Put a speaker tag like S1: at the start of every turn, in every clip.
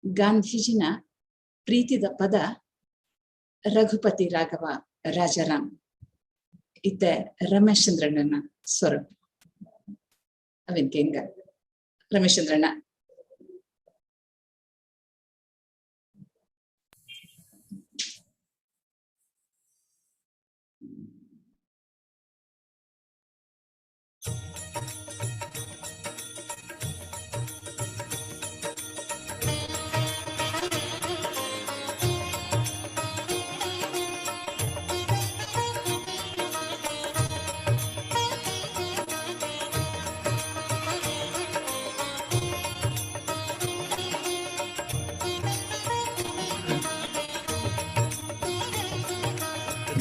S1: ಗಾಂಧೀಜಿನ ಪ್ರೀತಿದ ಪದ ರಘುಪತಿ ರಾಘವ ರಾಜಾರಾಮ್ ಇತ್ತೆ ರಮೇಶ್ ಚಂದ್ರಣ್ಣನ ಸ್ವರ ಅವಿನ್ ಕೇಂಗ ರಮೇಶ್ ಚಂದ್ರಣ್ಣ.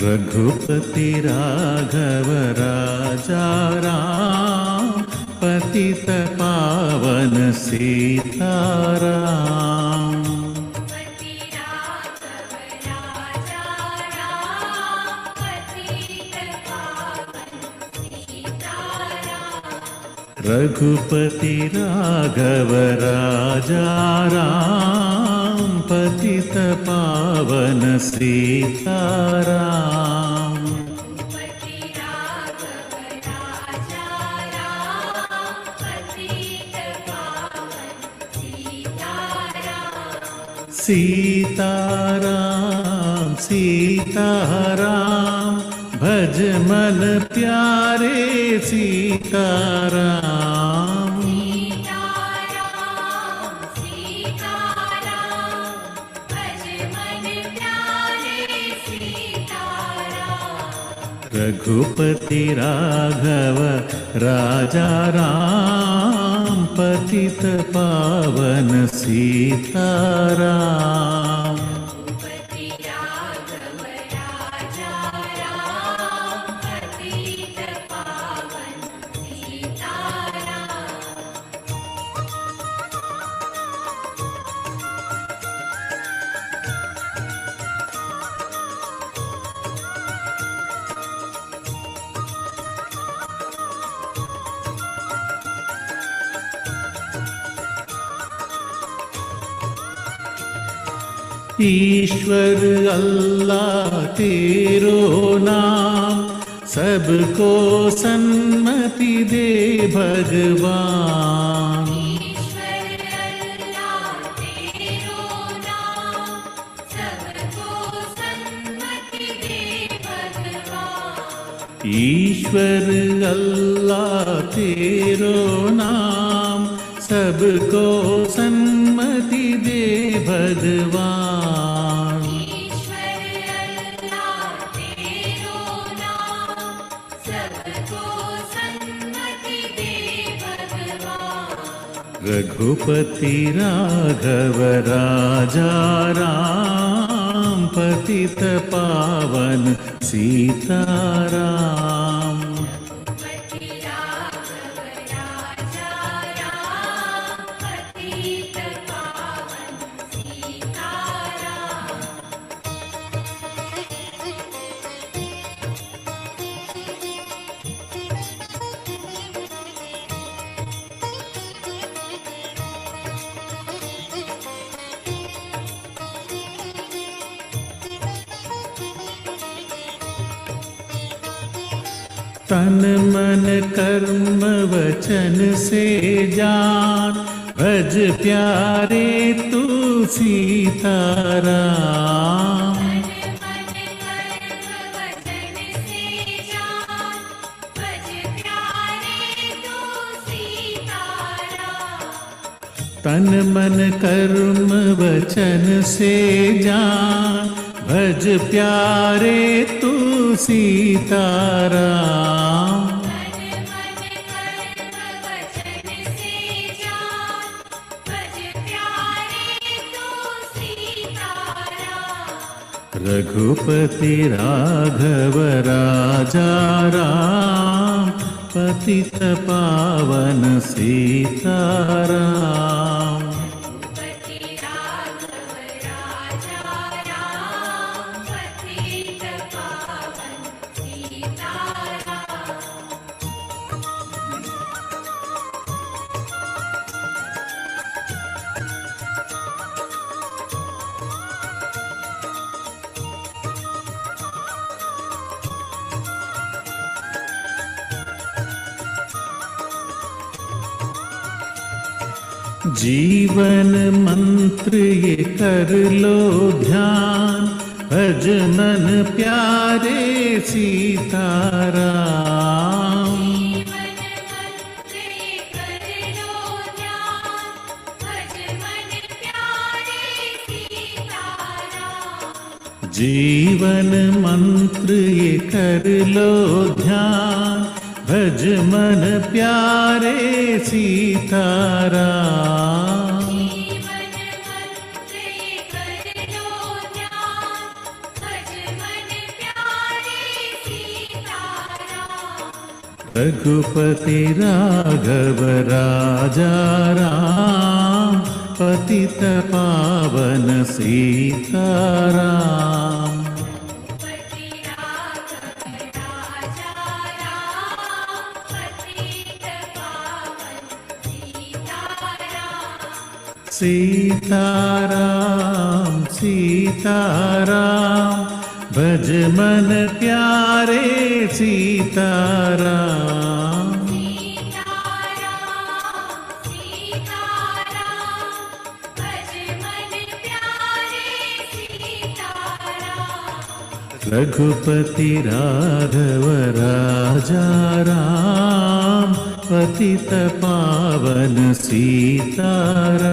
S2: रघुपति राघव राजा राम, पतित पावन सीताराम। रघुपति राघव राजा राम, पतित पावन सीताराम। सीताराम सीताराम भज मन प्यारे सीताराम। रघुपति राघव राजा राम, पतित पावन सीताराम। ईश्वर अल्लाह तेरो नाम, सबको सन्मति दे भगवान।
S3: ईश्वर अल्लाह तेरो नाम, सबको सन्मति दे भगवान।
S2: ईश्वर अल्लाह तेरो नाम, सबको सन्मति दे भगवान।
S3: ईश्वर अल्लाह तेरो नाम, सबको सन्मति दे भगवान।
S2: रघुपति राघव राजा राम, पतित पावन सीताराम। तन मन कर्म वचन से जान, भज प्यारे तू सीताराम।
S3: तन मन कर्म वचन से जान, भज प्यारे तू सीताराम।
S2: तन मन कर्म वचन से जान, भज प्यारे तू सीताराम।
S3: तन मन कर्म वचन से जान, भज प्यारे तू सीताराम।
S2: रघुपति राघव राजा राम, पतित पावन सीताराम।
S3: रघुपति राघव राजा राम, पतित पावन सीताराम।
S2: जीवन मंत्र ये कर लो ध्यान, भज मन प्यारे सीताराम।
S3: जीवन मंत्र ये कर लो ध्यान, भज मन प्यारे सीताराम।
S2: जीवन मंत्र ये कर लो ध्यान, भज मन प्यारे सीताराम।
S3: जीवन मंत्र ये कर लो ध्यान, भज मन प्यारे सीताराम।
S2: रघुपति राघव राजा राम, पतित पावन सीताराम।
S3: रघुपति राघव राजा राम, पतित पावन सीताराम।
S2: सीताराम सीताराम, भज मन प्यारे सीताराम।
S3: सीताराम सीताराम, भज मन प्यारे सीताराम।
S2: रघुपति राघव राजा राम, पतित पावन सीताराम।